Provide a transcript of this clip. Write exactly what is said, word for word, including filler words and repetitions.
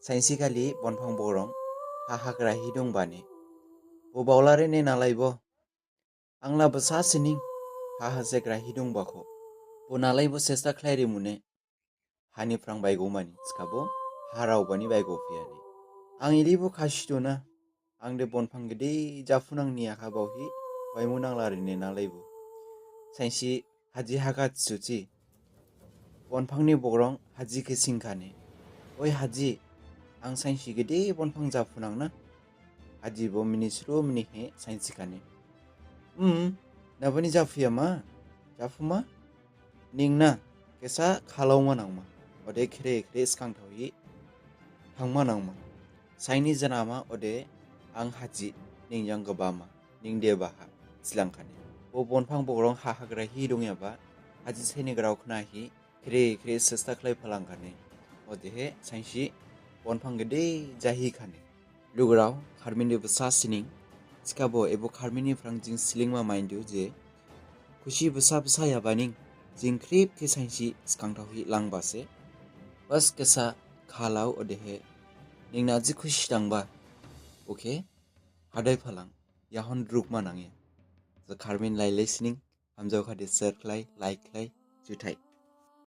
Sainsi khali bonphang bogrong ha hagra hi dongbani, bo baolarene nalaibo, angla basa sining ha hajegra hi dongbakho, bo nalaibo sesta khlairimune, hani phrang baigomani thikhabo ha raobani baigophiyane. Ang ilibo khasi dona, ang de bonphang gede japhunang niya kha baohi, waimu nanglarene nalaibo. Sainsi haji haga suchi, bonphangni bogrong haji khe singkhane, oi haji, ang sainsi gede bonphang japhunang na? Hajibo minisru minihe sainsikhane, um, nabani japhuya ma? Japhuma? Ningna kesa khalaoma nangma, ode khere khere sgang thaohi thangma nangma. Saini janama ode ang haji, ning jang gabama, ning de baha, thilangkhane. Bo bonphang bogrong ha hagra hi dongyaba, haji saini grao khnahi, khere khere sesta khlai phalangkhane. Odehe sainsi bonphang gede jahikhane. Lugurao, kharmin de basa sining, thikhabo ebo kharmin ni phrang jing slingma maindu je, khusi basa basa yabaning, jing khrip khe sainsi sgang thaohi langbase. Bas kesa khalao odehe, ningna ji khusi dangba, okhe, hadai phalang, yahon drukma nangya. Je kharmin lailai sining, hamjaokhade share khlai, like khlai, juthai.